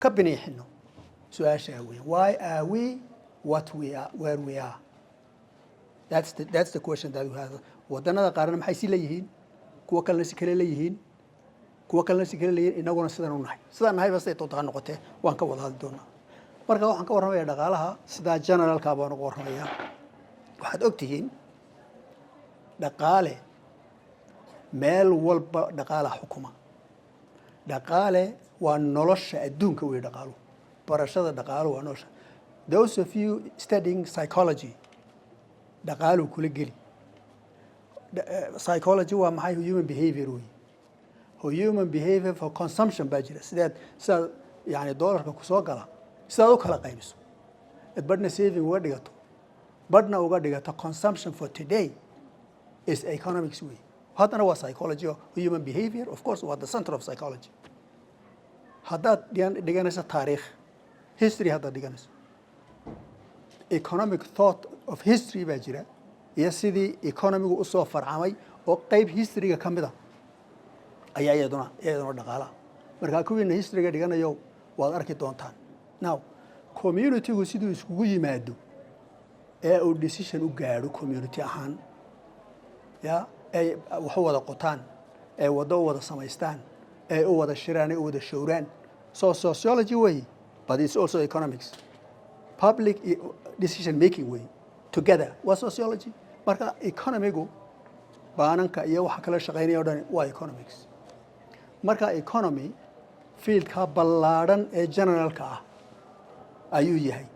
Ka biniixino su-aashaa weya: why are we what we are, where we are? That's the question that we have. Waddanada qaarna maxay si leeyihiin, kuwo kalena si kale leeyihiin, kuwo kalena si kale leeyihiin, inaguna sidan u nahay, sidaan nahayba siday doonta ha noqotee, waan ka wada hadli doonaa. Marka waxaan ka warramaya dhaqaalaha sidaa generalka baan uga warramayaa. Waxaad og tihiin dhaqaale meel walba dhaqaalaha xukuma. Dhaqaale waa nolosha adduunka wey. Dhaqaaluhu, barashada dhaqaaluhu waa nolosha. Those of you studying psychology, dhaqaaluu kula geli. Psychology waa maxay? Human behavior wey. Human behavior for consumption baa jira. Sidaad yani dollarka kusoo gala sidaad u kala qaybiso, ed badhna saving uga dhigato, badhna uga dhigato consumption for today is economics wey. Haddana waa psychology o human behavior, of course, waa the center of psychology. Haddaad dhiganayso taariikh, history haddaad dhiganayso, economic thought of history baa jira, iyo sidii economigu usoo farcamay oo qeyb historyga ka mid a ayaa iyaduna dhaqaalaha. Markaa kuwiina historyga dhiganayo waad arki doontaan. Now, communitygu siduu iskugu yimaado ee uu decision u gaadho community ahaan, ya ay wax u wada qotaan, ee waddo u wada samaystaan, ee u wada shiraan, ee u wada showraan. So sociology way, but it's also economics. Public decision making way together waa sociology. Marka economigu, baananka iyo waxa kala shaqaynaya o dhan waa economics. Marka economy fieldka ballaadhan ee generalka ah ayuu yahay.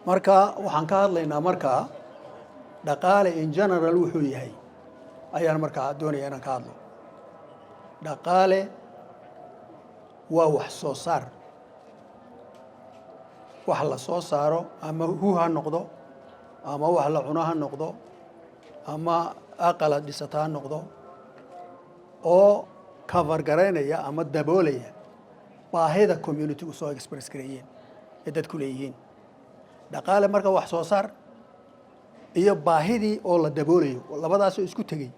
Marka waxaan ka hadlaynaa markaa dhaqaale in general wuxuu yahay ayaan markaa doonaya inaan ka hadlo. Dhaqaale waa wax soo saar, wax la soo saaro, ama hu ha noqdo, ama wax la cuno ha noqdo, ama aqala dhisata ha noqdo, oo cover garaynaya ama daboolaya baahida community-gu soo express gareeyeen ee dadku leeyihiin. Dhaqaale marka wax soo saar iyo baahidii oo la daboolayo, labadaasoo isku tegey,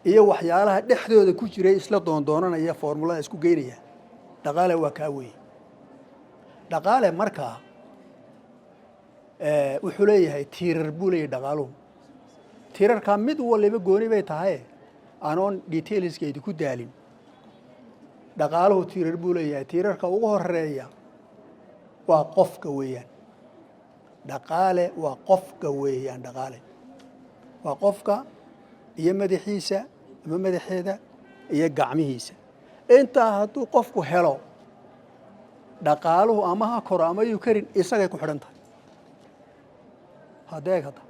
iyo waxyaalaha dhexdooda ku jiray isla doondoonanaya, formulada isku geynaya, dhaqaale waa kaa weeye. Dhaqaale markaa wuxuu leeyahay tiirar buu leeyahay dhaqaaluhu. Tiirarkaa mid waliba gooni bay tahay, anoon detailska idinku daalin. Dhaqaaluhu tiirar buu leeyahay. Tiirarka ugu horeeya waa qofka weeyaan. Dhaqaale waa qofka weeyaan. Dhaqaale waa qofka iyo madaxiisa ama madaxeeda iyo gacmihiisa. Intaa hadduu qofku helo, dhaqaaluhu ama ha koro ama yuu karin, isagay ku xidhan tahay. Hadeeg hadda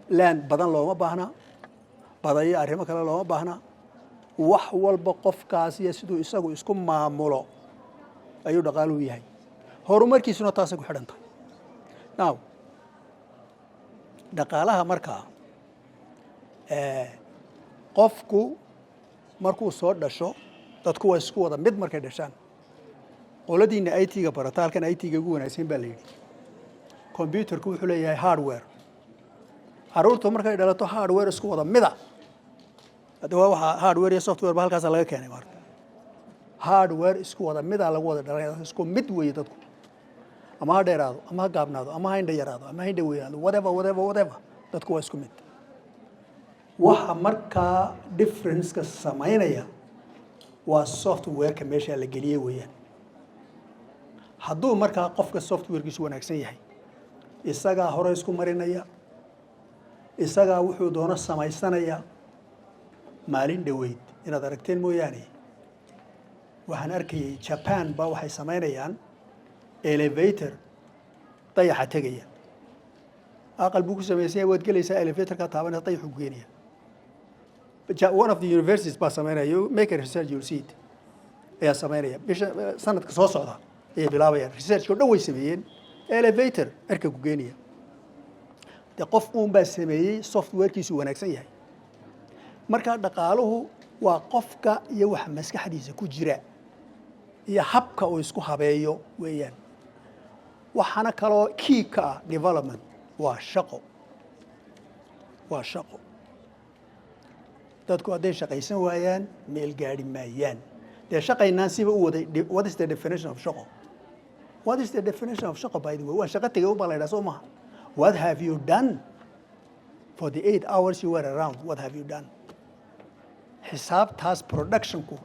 land badan looma baahnaa, badayo arrimo kale looma baahnaa. Wax walba qofkaas iyo siduu isagu isku maamulo ayuu dhaqaaluhu yahay. Horumarkiisuna taasay ku xidhan tahay. Now, dhaqaalaha markaa, qofku markuu soo dhasho, dadku waa isku wada mid markay dhashaan. Qoladiina IT-ga barata, halkan IT-ga ugu wanaagsan baa la yidhi, computerku wuxuu leeyahay hardware. Carruurtu markay dhalato hardware isku wada mida. Hadda waa waxaa hardware iyo software ba halkaasa laga keenay. Maarta hardware isku wada mida lagu wada dhalanaya. Isku mid weeye dadku, ama ha dheeraado, ama ha gaabnaado, ama ha indha yaraado, ama ha indha weynaado, whatever, whatever, whatever, dadku waa isku mid. Waxa markaa differenceka samaynaya waa softwareka meesha la geliyey weeyaan. Hadduu markaa qofka softwarekiisu wanaagsan yahay, isagaa hore isku marinaya, isagaa wuxuu doono samaysanaya. Maalin dhoweyd inaad aragteen mooyaane, waxaan arkayay Japan ba waxay samaynayaan elevator dayaxa tegaya. Aqal buu ku samaysanya, waad gelaysaa elevatorka, taabanaysa, dayaxuu ku geenaya. One of the universities baa samaynaya. You make a research, you'll see it. Ayaa samaynaya. Bisha sanadka soo socda ayay bilaabayaan. Researchka o dhan way sameeyeen. Elevator cirka ku geenaya. De qof uun baa sameeyey softwarekiisu wanaagsan yahay. Marka dhaqaaluhu waa qofka iyo waxa maskaxdiisa ku jira iyo habka uu isku habeeyo weeyaan. Waxaana kaloo key ka ah development waa shaqo, waa shaqo. Dadku hadday shaqaysan waayaan, meel gaadhi maayaan. Dee shaqaynaan siba u waday. What is the definition of shaqo? What is the definition of shaqo, by the way? Waa shaqo tegay ubaa la yidhaha, soo maha? What have you done for the 8 hours you were around? What have you done? Xisaabtaas productionku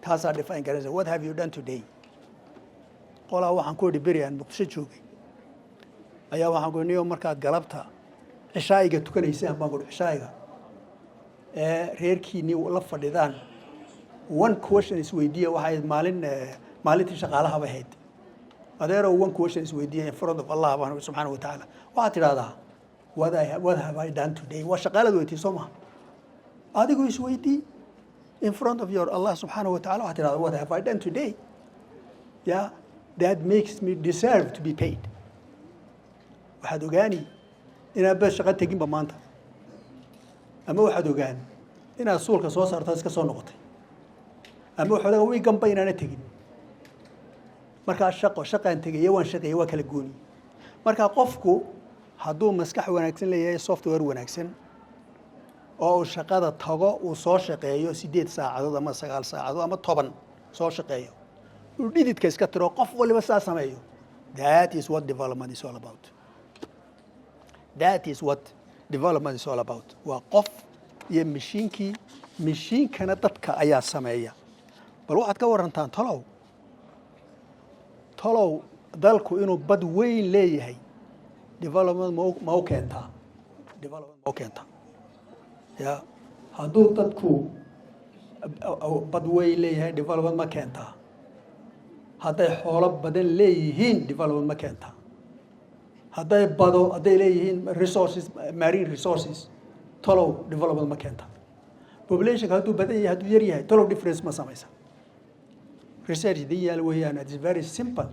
taasaa define garanaysa. What have you done today? Qolaa waxaan ku idhi, beri aan Muqdisho joogay ayaa waxaan ku niyo, markaad galabta cishaa'iga tukanaysaan, baan ku idhi, cishaa'iga ee reerkiinii la fadhidaan, one question isweydiiya. Waxay ahayd maalin maalintii shaqaalaha bay ahayd. Adeerow, one question isweydiiya in front of Allah baan subxaana wa tacaala. Waxaad tidhahdaa, "What have I done today?" Waa shaqaalad weytii, soo maha? Adigu isweydii in front of your Allah subxaana wa tacala. Waxaad tidhahdaa, "What have I done today, yeah, that makes me deserve to be paid?" Waxaad ogaani inaad bas shaqo teginba maanta, ama waxaad ogaan inaad suulka soo saarto iska soo noqotay, ama waxaad ogaan wiiganba inaana tegin. Markaa shaqo, shaqaan tegaya, waan shaqeeyay, waa kala gooni. Marka qofku hadduu maskax wanaagsan leeyahay, software wanaagsan oo uu shaqada tago, uu soo shaqeeyo 8 saacadood ama 9 saacadood ama 10 soo shaqeeyo, uu dhididka iska tiro, qof waliba saa sameeyo, that is what development is all about. That is what development is all about. Waa qof iyo mishiinkii. Mishiinkana dadka ayaa sameeya. Bal waxaad ka warantaan, tolow dalku inuu bad weyn leeyahay development ma u keentaa? Development ma u keentaa? Ya, hadduu dadku bad weyn leeyahay, development ma keentaa? Hadday xoolo badan leeyihiin, development ma keentaa? Hadday bado hadday leeyihiin resources, marine resources, tolow development ma keentaa? Populationka hadduu badan yahay, hadduu yar yahay, tolow difference ma samaysa? Research idin yaal weeyaan. It is very simple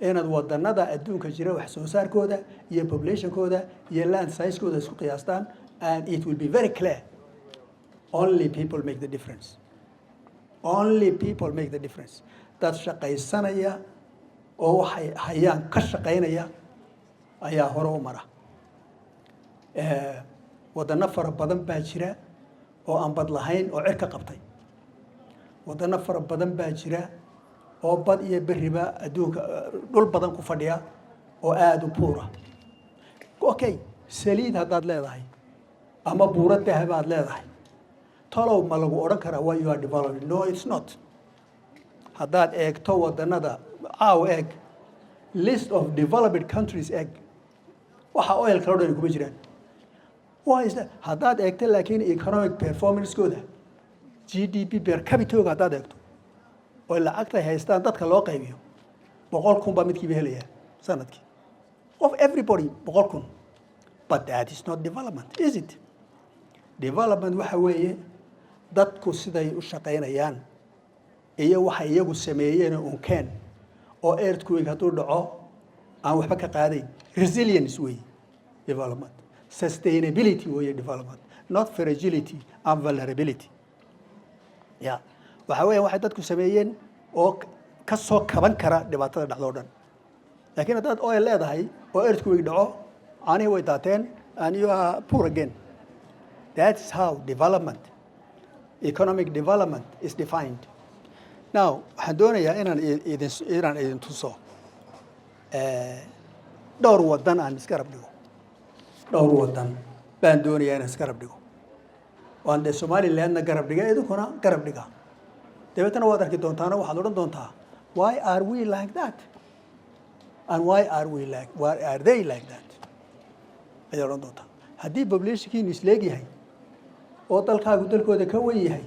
inaad wadanada adduunka jira wax soo saarkooda iyo populationkooda iyo land sizekooda isku qiyaastaan, and it will be very clear: only people make the difference. Only people make the difference. Dad shaqaysanaya oo waxay hayaan ka shaqaynaya ayaa hore u mara. Wadano fara badan baa jira oo aan bad lahayn oo cir ka qabtay. Wadano fara badan baa jira oo bad iyo beriba adduunka dhul badan ku fadhiya oo aada u poor ah. Okay, saliid haddaad leedahay ama buuro dahabaad leedahay, tolow ma lagu odhan karaa why you are developing? No, it's not. Haddaad eegto wadanada caaw, eeg list of developed countries, eeg waxa oil kala dhan kuma jiraan. Why is that? Haddaad eegto laakiin economic performancekooda, GDP per capita-ga haddaad eegto oo lacagtay haystaan dadka loo qaybiyo, 100,000 baa midkiiba helayaa sanadkii, qof, everybody 100,000. But that is not development, is it? Development waxa weeye dadku siday u shaqaynayaan iyo waxay iyagu sameeyeen unkeen oo earthquake hadduu dhaco aan waxba ka qaadayn. Resilience weeye development. Sustainability weeye development, not fragility and vulnerability. Ya, waxa weya waxay dadku sameeyeen oo ka soo kaban kara dhibaatada dhacdo o dhan. Laakiin haddaad oil leedahay oo earthquake dhaco, caanihii way daateen and you are poor again. That's how development, economic development is defined. Now waxaan doonayaa inaan idin tuso dhowr wadan aan isgarab dhigo. Dhowr wadan baan doonayaa inaan isgarab dhigo, waan dee Somalilandna garab dhiga, idinkuna garab dhiga. Dabeetana waad arki doontaano, waxaad odhan doontaa, "Why are we like that and why are they like that?" ayaad odhan doontaa. Haddii populationkiinu isleegyahay oo dalkaagu dalkooda ka weyn yahay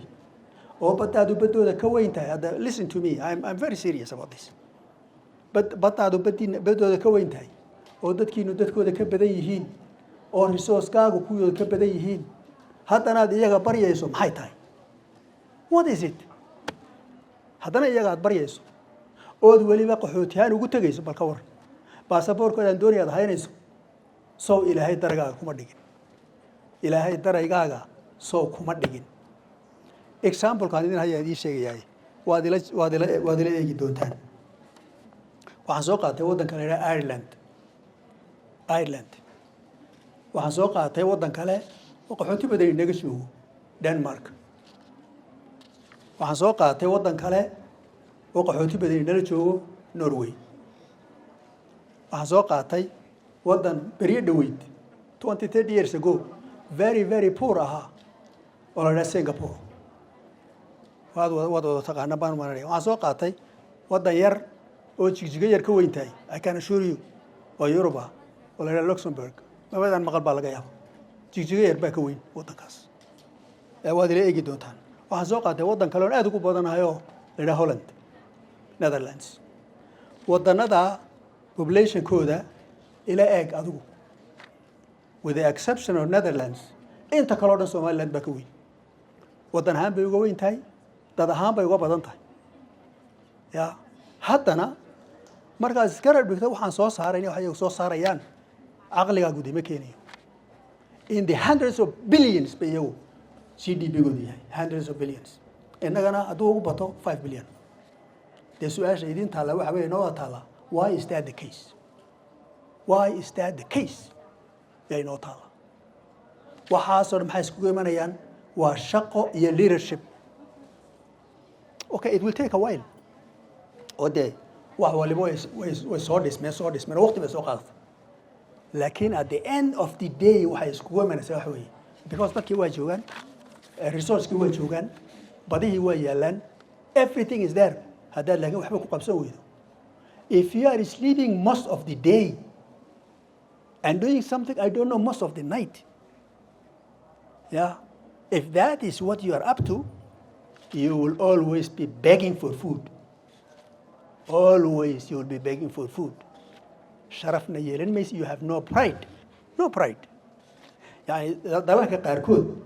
oo baddaadu baddooda ka weyn tahay, hadda listen to me, I'm very serious about this, bad baddaadu baddiina baddooda ka weyn tahay oo dadkiinu dadkooda ka badan yihiin oo resourcekaagu kuwooda ka badan yihiin, haddanaad iyaga baryayso, maxay tahay? What is it? Haddana iyaga aad baryayso ood weliba qaxootihaan ugu tegayso, bal ka waran baasaboorkoodaan doonaya ad haynayso? Sow Ilaahay daragaaga kuma dhigin? Ilaahay daraygaaga sow kuma dhigin? Examplekaan idin hayaan idiin sheegayaay, waad ila eegi doontaan. Waxaan soo qaatay waddanka la yidhaha Ireland. Ireland waxaan soo qaatay, waddan kale oo qaxooti badan inaga joogo, Denmark. Waxaan soo qaatay waddan kale oo qaxooti badani nala joogo, Norway. Waxaan soo qaatay waddan beryo dhoweyd, 20, 30 years ago, very, very poor ahaa oo la dhaha Singapore. Waad wada taqaana baan maranaya. Waxaan soo qaatay waddan yar oo Jigjigo yar ka weyn tahay, I can assure you, oo Yurub ah oo la dhaha Luxembourg. Mabadan maqal baa laga yaaba. Jigjigo yar baa ka weyn waddankaas. Waad ila eegi doontaan. Waxaan soo qaatay waddan kale oon aad ugu badanahay oo la dhaha Holland, Netherlands. Waddanada populationkooda ila eeg adigu. With the exception of Netherlands, inta kaleo dhan Somaliland baa ka weyn. Waddan ahaan bay uga weyn tahay, dad ahaan bay uga badan tahay. Ya haddana markaad iska dhigto waxaan soo saarayna, waxay soo saarayaan, caqligaa gudi ma keenayo. In the hundreds of billions bay iyagu GDP goodu yahay, hundreds of billions. Innagana hadduu ugu bato 5 billion. Dee su-aasha idin taalla waxa weeye, noo wada taalla: why is that the case? Why is that the case? Yaa inoo taalla. Waxaasoo dhan maxay iskugu imanayaan? Waa shaqo iyo leadership. Okay, it will take a while oo dee wax waliba way soo dhismeen, soo dhismeen, waqti bay soo qaadatay, laakiin at the end of the day waxay iskugu imanaysaa waxa weeye, because dadkii waa joogaan, resourcekii waa joogaan, badihii waa yaalaan, everything is there. Haddaad laakiin waxba ku qabsan weydo, if you are sleeping most of the day and doing something, I don't know, most of the night, yeah, if that is what you are up to, you will always be begging for food. Always you will be begging for food. Sharafna yeelan maysa. You have no pride, no pride. Yani dalalka qaarkood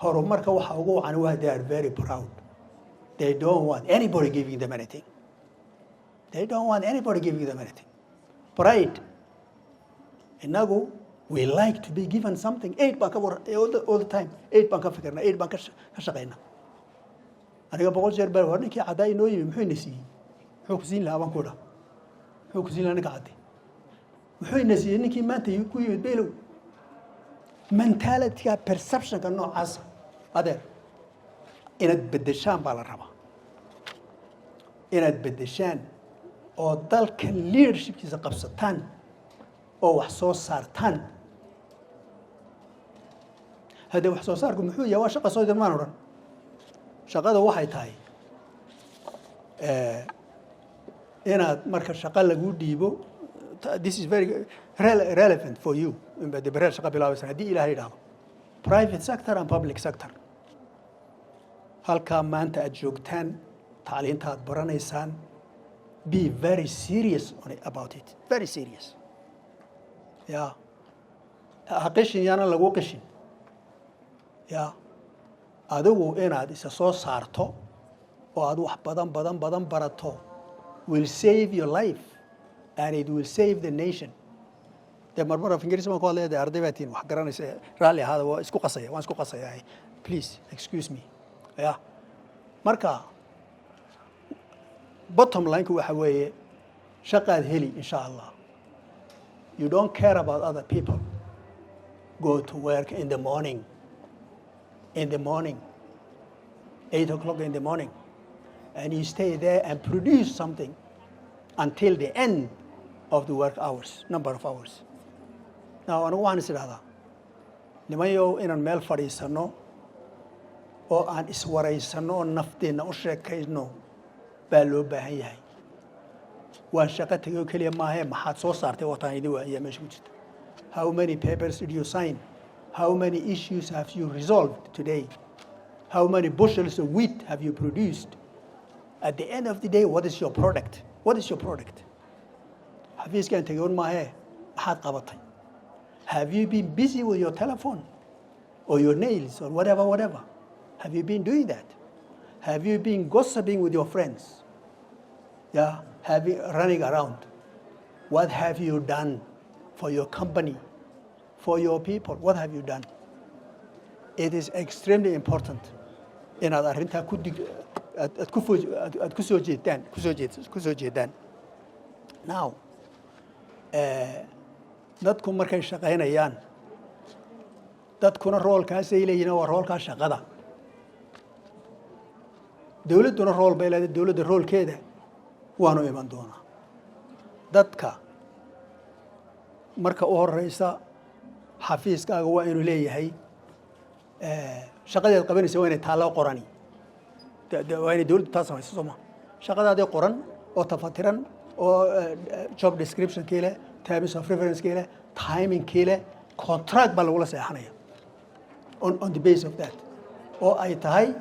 horumarka waxa ugu wacan waa they are very proud. They don't want anybody giving them anything. They don't want anybody giving them anything. Pride. Innagu we like to be given something. Aid baan ka war all the time. Aid baan ka fikirnaa, aid baan ka shaqaynaa. Aniga 100 jeer baa war ninkii caddaa inoo yimi muxuu ina siiyey? Muxuu ku siin lahaa baan ku idhaa. Muxuu ku siin lahaa ninka cadde? Muxuu ina siiyey ninkii maanta ku yimid Beylow? Mentalityga, perceptionka noocaasa, adeer, inaad beddeshaan baa la rabaa, inaad beddeshaan oo dalka leadershipkiisa qabsataan oo wax soo saartaan. Haddee wax soo saarku muxuu yahay? Waa shaqa soo dirmaan odhan. Shaqada waxay tahay inaad marka shaqo lagu dhiibo, this is very relevant for you, de bereer shaqa bilaabaysan haddii Ilahay yidhaahdo, private sector and public sector. Halkaa maanta aad joogtaan, tacliinta aad baranaysaan, be very serious on it, about it, very serious. Ya ha qishin, yaana lagu qishin. Ya adigu inaad isa soo saarto oo aad wax badan, badan, badan barato will save your life and it will save the nation. Dee marmar af Ingiriis baan ku hadlaya, dee arday baa tihin wax garanaysa. Raalli ahaada, waa isku qasaya, waan isku qasaya. Please excuse me. Ya marka bottom line-ku waxa weeye, shaqaad heli insha Allah. You don't care about other people. Go to work in the morning, in the morning, 8 o'clock in the morning, and you stay there and produce something until the end of the work hours, number of hours. Now anigu waxaan is idhahdaa, nimanyow, inaan meel fadhiisanno oo aan iswaraysanno oo nafteenna u sheekayno baa loo baahan yahay. Waan shaqo tegay oo keliya maahee, maxaad soo saartay? Wataan idin ayaa meesha ku jirta. How many papers did you sign? How many issues have you resolved today? How many bushels of wheat have you produced? At the end of the day, what is your product? What is your product? Xafiiskaan tegay un maahee, maxaad qabatay? Have you been busy with your telephone or your nails or whatever, whatever? Have you been doing that? Have you been gossiping with your friends? Yeah, have you running around? What have you done for your company, for your people? What have you done? It is extremely important inaad arrintaa ku dig aad ku fo aad ku soo jeedaan, ku soo jeedaan. Now, dadku markay shaqaynayaan, dadkuna roolkaasay leeyihiin, waa roolkaa shaqada. Dowladduna role bay leedahay. Dowladda rolekeeda waanu iman doonaa. Dadka marka u horeysa, xafiiskaaga waa inuu leeyahay shaqadeed qabanaysa, waa inay taallo qorani. Waa inay dowladdu taa samayso, soo ma? Shaqadaadii qoran oo tafatiran oo job descriptionkii leh, terms of referencekii leh, timingkii leh, contract baa lagula seexanaya on the base of that, oo ay tahay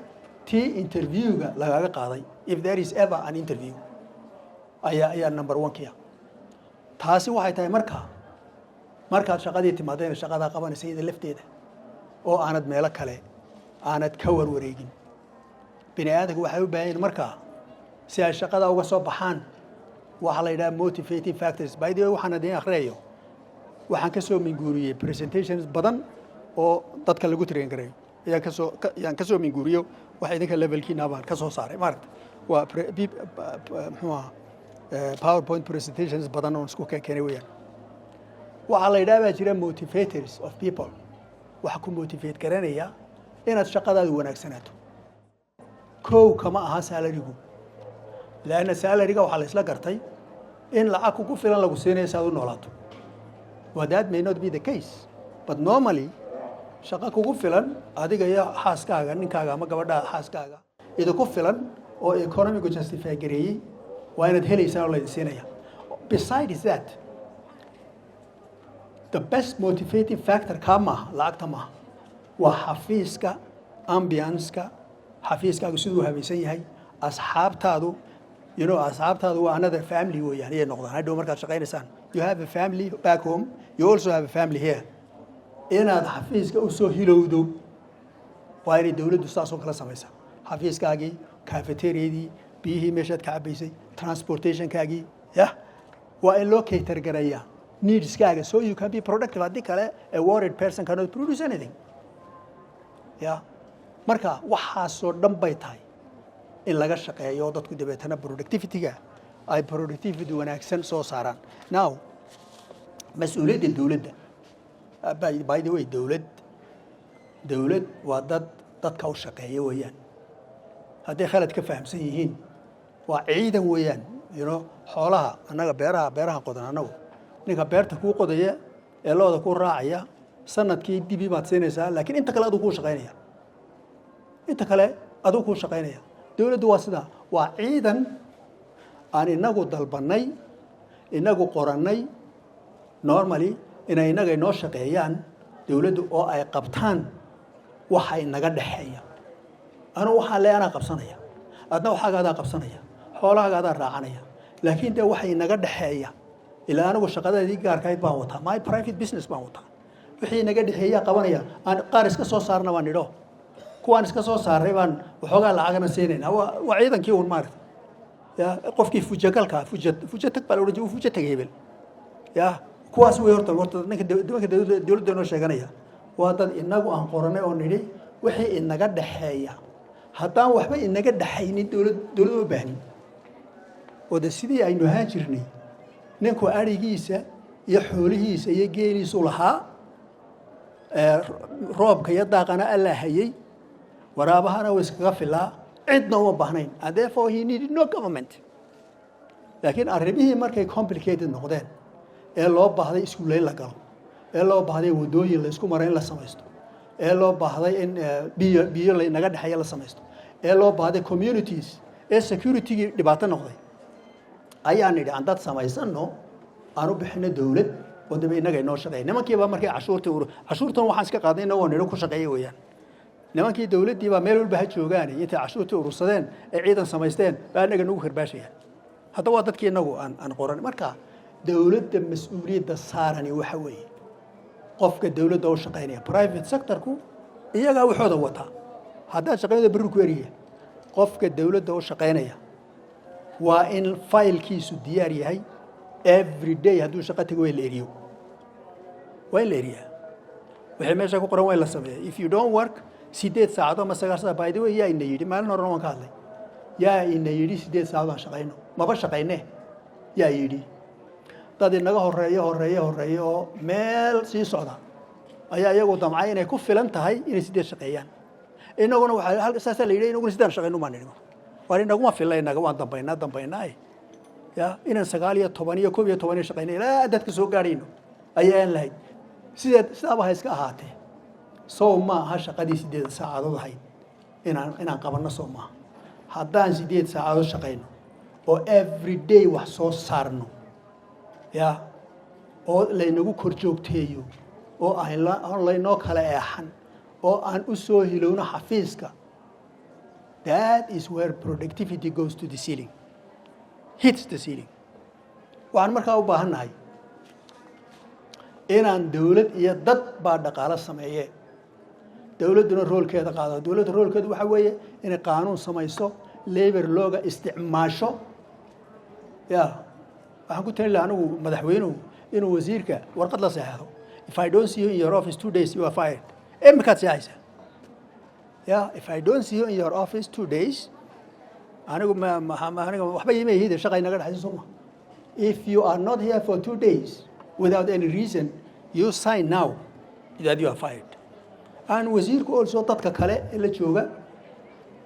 tii interviewga lagaga qaaday, if there is ever an interview, ayaa number one kia. Taasi waxay tahay markaad shaqadii timaado inay shaqadaa qabanaysa iyada lafteeda, oo aanad meelo kale aanad ka warwareegin. Bini aadamku waxay u baahan yihin markaa, si ay shaqada uga soo baxaan, waxaa la yidhaha motivating factors. By the way, waxaan idin akhriyayo waxaan ka soo minguuriyey presentations badan oo dadka lagu train gareeyo ayaan kasoo ayaan ka soo minguuriyo. Wax idinka levelkiina baan ka soo saaray, maaragta. Waa muxuu ahaa, PowerPoint presentations badan oon isku keenay weeyaan. Waxaa la yidhaha baa jira motivators of people, waxa ku motivate garanaya inaad shaqadaadu wanaagsanaato. Kow kama aha salarygu, leanna salaryga waxaa la isla gartay in lacag kugu filan lagu siinayo si aad u noolaato. Well, that may not be the case, but normally shaqo kugu filan adiga iyo xaaskaaga, ninkaaga ama gabadha xaaskaaga, idinku filan oo economygu justify gareeyey waa inaad helaysaan oo laydin siinaya. Besides that, the best motivating factor kaa maaha, lacagta maaha, waa xafiiska ambianceka, xafiiskaagu siduu habaysan yahay, asxaabtaadu. Asxaabtaadu waa another family weeyaan, iyay noqdaan hadhow markaad shaqaynaysaan. You have a family back home, you also have a family here. Inaad xafiiska usoo hilowdo waa inay dowladdu saasoo kala samaysaa: xafiiskaagii, cafeteriadii, biyihii meeshaad ka cabaysay, transportationkaagii, yah, waa in loo cater gareeyaa needskaaga so you can be productive. Haddii kale, a worried person cannot produce anything. Ya, marka waxaasoo dhan bay tahay in laga shaqeeyo, dadku dabeetana productivity-ga ay productivity wanaagsan soo saaraan. Now, mas-uuliyadda dowladda, by the way, dowlad waa dad dadka u shaqeeya weeyaan. Hadday khalad ka fahamsan yihiin, waa ciidan weeyaan. Xoolaha annaga beeraha qodan annagu, ninka beerta kuu qodaya ee looda kuu raacaya, sanadkii dibi baad siinaysaa, laakiin inta kale aduu kuu shaqaynaya, inta kale aduu kuu shaqaynaya. Dowladdu waa sidaa, waa ciidan aan inagu dalbannay, inagu qorannay, normally inay inaga inoo shaqeeyaan dowladdu oo ay qabtaan waxa inaga dhexeeya. Anugu waxaan le anaa qabsanaya, adna waxaaga adaa qabsanaya, xoolahaaga adaa raacanaya, laakiin dee waxa inaga dhexeeya, ilaa anigu shaqadeedii gaarkahayd baan wataa, my private business baan wataa, wixii inaga dhexeeyaa qabanaya. Aan qaar iska soo saarna baan nidho, kuwaan iska soo saaray baan waxoogaa lacagana siinayna. Waa ciidankii un, maarata. Ya, qofkii fujagalka, fuja fuja tag baa la odhan jiray, fuja tag hebel. Ya, kuwaas wey. Horta ninka nimanka dowladda inoo sheeganaya waa dad inagu aan qoranay oo nidhi wixii inaga dhexeeya. Haddaan waxba inaga dhexaynin, dowlad uma baahnin. Oo de sidii aynu ahaan jirnay, ninku arigiisa iyo xoolihiisa iyo geeliisu lahaa, roobka iyo daaqana Allaa hayey, waraabahana wa iskaga filaa, cidna uma baahnayn, and therefore he needed no government. Laakiin arrimihii markay complicated noqdeen ee loo baahday iskuulle in la galo, ee loo baahday waddooyin la isku maro in la samaysto, ee loo baahday in biyo lanaga dhexeeya la samaysto, ee loo baahday communities, ee securitygii dhibaato noqday, ayaan nidhi aan dad samaysano, aan u bixino dowlad oo daba innaga inoo shaqeeya. Nimankiiba markay cashuurtii, cashuurtan waxaan iska qaadnay inagoo nidho ku shaqeeya weeyaan. Nimankii dowladdii baa meel walba ha joogaan, intay cashuurtii urursadeen ee ciidan samaysteen baa innaga nagu karbaashayaan. Hadda waa dadkii inagu aan qoran. Marka dowladda mas-uuliyadda saarani waxa weeye qofka dowladda u shaqaynaya. Private sectorku iyagaa waxooda wataa, haddaad shaqaynada berri ku eriya. Qofka dowladda u shaqaynaya waa in faylkiisu diyaar yahay every day. Hadduu shaqo tago, waa in la eriyo, waa in la eriyaa. Wixii meesha ku qoran waa in la sameeya. If you don't work 8 saacadood ama 9 saac. By the way, yaa ina yidhi? Maalin horena waan ka hadlay. Yaa ina yidhi 8 saacadood aan shaqayno? Maba shaqayne. Yaa yidhi? Dad inaga horeeyo, horeeyo, horeeyo oo meel sii socda ayaa iyagu damcay inay ku filan tahay inay 8 shaqeeyaan. Inaguna waxaa saasaa la yidhi, inaguna 8 shaqayno baan nidhi. Waar inaguma filla inaga, waan dambaynaa dambaynaa ya inaan 19 iyo 11 iyo shaqayno ilaa dadka soo gaadhayno ayaan lahayd. Sideed sidaaba ha iska ahaatee, sow ma aha shaqadii 8 saacadood ahayd inaan qabanno? Sow maaha haddaan 8 saacadood shaqayno oo every day wax soo saarno ya oo laynagu kor joogteeyo oo aan laynoo kala eexan oo aan u soo hilowno xafiiska? That is where productivity goes to the ceiling, hits the ceiling. Waxaan markaa u baahan nahay inaan dowlad iyo dad baa dhaqaalo sameeye, dowladduna roolkeeda qaado. Dowladda roolkeedu waxaa weeye inay qaanuun samayso, labor looga isticmaasho. Ya waxaan ku talin laha anigu madaxweynuhu inuu wasiirka warqad la seexdo: "If I don't see you in your office 2 days, you are fired." Imikaad seexaysaa ya. "If I don't see you in your office 2 days," anigu ma aniga waxba ima ihide, shaqa inaga dhexaysa, soo ma? "If you are not here for 2 days without any reason, you sign now that you are fired." Aan wasiirku also dadka kale ee la jooga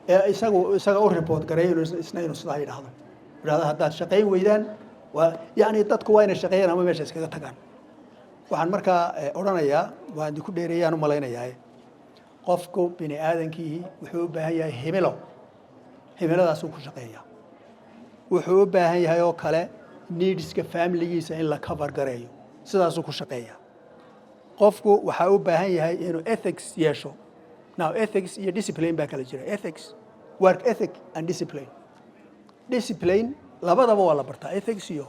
ee isaga u report gareeyo isna inuu sidaa yidhaahdo: "Haddaad shaqayn weydaan," waa yacni dadku waa inay shaqeeyaan ama meesha iskaga tagaan. Waxaan markaa odhanayaa, waan idinku dheereeyaan u malaynayaa, qofku bini aadankii wuxuu u baahan yahay himilo, himiladaasuu ku shaqeeyaa. Wuxuu u baahan yahay oo kale needska familigiisa in la cover gareeyo, sidaasuu ku shaqeeyaa. Qofku waxaa u baahan yahay inuu ethics yeesho. Now, ethics iyo discipline baa kala jira: ethics, work ethic and discipline. Discipline labadaba waa la bartaa. Ethics iyo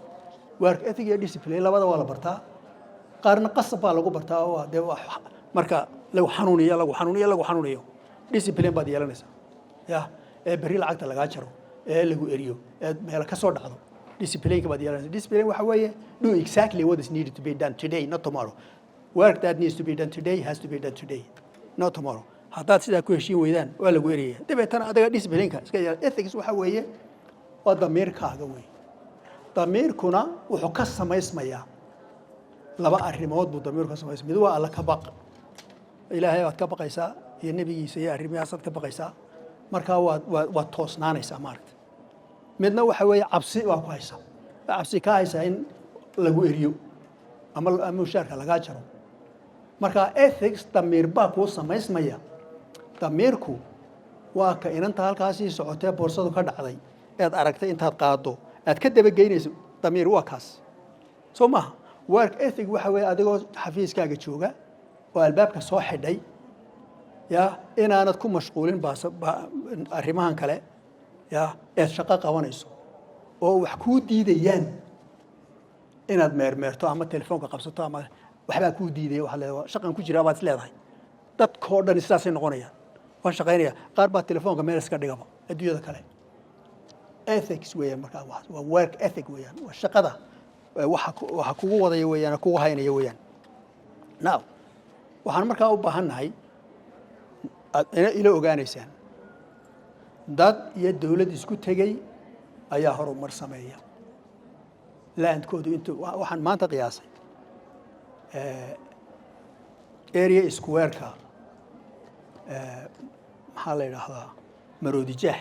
work ethic iyo discipline labadaba waa la bartaa. Qaarna qasab baa lagu bartaa oo dee marka lagu xanuuniyo, lagu xanuuniyo, lagu xanuuniyo, discipline baad yeelanaysaa ya ee berri lacagta lagaa jaro ee lagu eriyo ee meelo ka soo dhacdo, disciplineka baad yeelanaysa. Discipline waxa weeye do exactly what is needed to be done today, not tomorrow. Work that needs to be done today has to be done today, not tomorrow. Haddaad sidaa ku heshiin weydaan, waa lagu eriyaya. Dabeetana adiga disciplineka iska yeel. Ethics waxa weeye waa damiirkaaga wey. Damiirkuna wuxuu ka samaysmayaa laba arrimood buu damiirku ka samaysmaya. Mid waa Alla ka baq, Ilaahay baad ka baqaysaa iyo nebigiisa iyo arrimahaasaad ka baqaysaa, markaa waad toosnaanaysaa maaragta. Midna waxa weeye cabsi waa ku haysaa, cabsi ka haysaa in lagu eriyo ama mushaarka lagaa jaro. Marka ethics, damiir baa kuu samaysmaya. Damiirku waa ka inanta halkaasii socotee boorsadu ka dhacday eed aragtay intaad qaaddo aad ka dabageynayso. Damiir waa kaas, soo maaha? Work ethic waxa weeye adigoo xafiiskaaga jooga oo albaabka soo xidhay ya inaanad ku mashquulin baas arrimahan kale ya eed shaqo qabanayso oo wax kuu diidayaan inaad meermeerto ama telefoonka qabsato ama waxbaa kuu diidaya. Waxaad leedahay shaqan ku jiraa baad is leedahay. Dadkoo dhan sidaasay noqonayaan, waan shaqaynaya. Qaar baa telefoonka meel iska dhigaba adduunyada kale. Ethics weeyaan markaa, waa work ethic weeyaan, waa shaqada waxa kugu wadaya weeyaan, kugu haynaya weeyaan. Now, waxaan markaa u baahan nahay aad ila ogaanaysaan, dad iyo dowlad isku tegey ayaa horumar sameeya. Landkoodu intu waxaan maanta qiyaasay area squareka, maxaa la yidhaahdaa, Maroodi Jeex.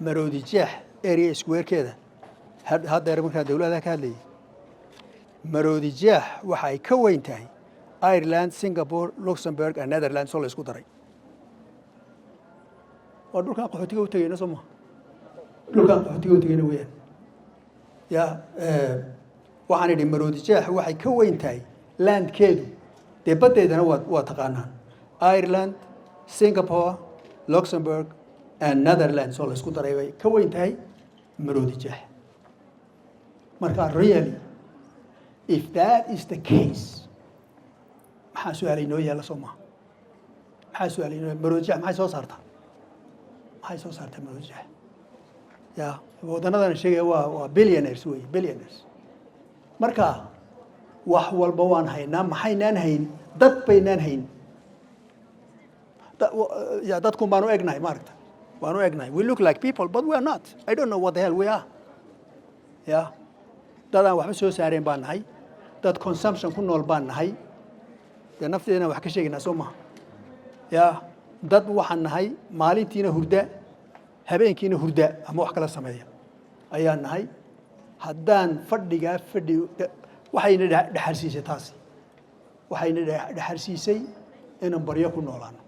Maroodi Jeex area squarekeeda haddeer markaan dowladaha ka hadlayay, Maroodi Jeex waxa ay ka weyn tahay Ireland, Singapore, Luxembourg and Netherlands oo la isku daray. Waa dhulkaan qaxootiga u tegeyna, soo maha? Dhulkaan qaxootiga u tegeyna weeyaan. Ya waxaan idhi Maroodi Jeex waxay ka weyn tahay landkeedu, dee baddeedana waa taqaanaan, Ireland, Singapore, Luxembourg and Netherlands oo la isku daray bay ka weyn tahay Maroodi Jeex. Marka really, if that is the case, maxaa su-aal inoo yaalla, soo maha? Maxaa su-aal inoo? Maroodi Jeex maxay soo saartaa? Maxay soo saartaa Maroodi Jeex? Ya waddanadan sheegaya waa billionaires wey, billionaires. Marka wax walba waan haynaa, maxaynaan hayn? Dad baynaan hayn. Ya dadkun baanu egnahay maaragta, waanu egnahay. We look like people, but we are not. I don't know what the hell we are. Ya dad aan waxba soo saareen baan nahay, dad consumption ku nool baan nahay. Dee nafteedana wax ka sheegaynaa, soo maha? Ya dad waxaan nahay maalintiina hurda, Habeenkiina hurda ama wax kala sameeya ayaan nahay. Haddaan fadhigaa fadhi, waxayna dhexalsiisay taasi, waxayna dhexalsiisay inaan baryo ku noolaano.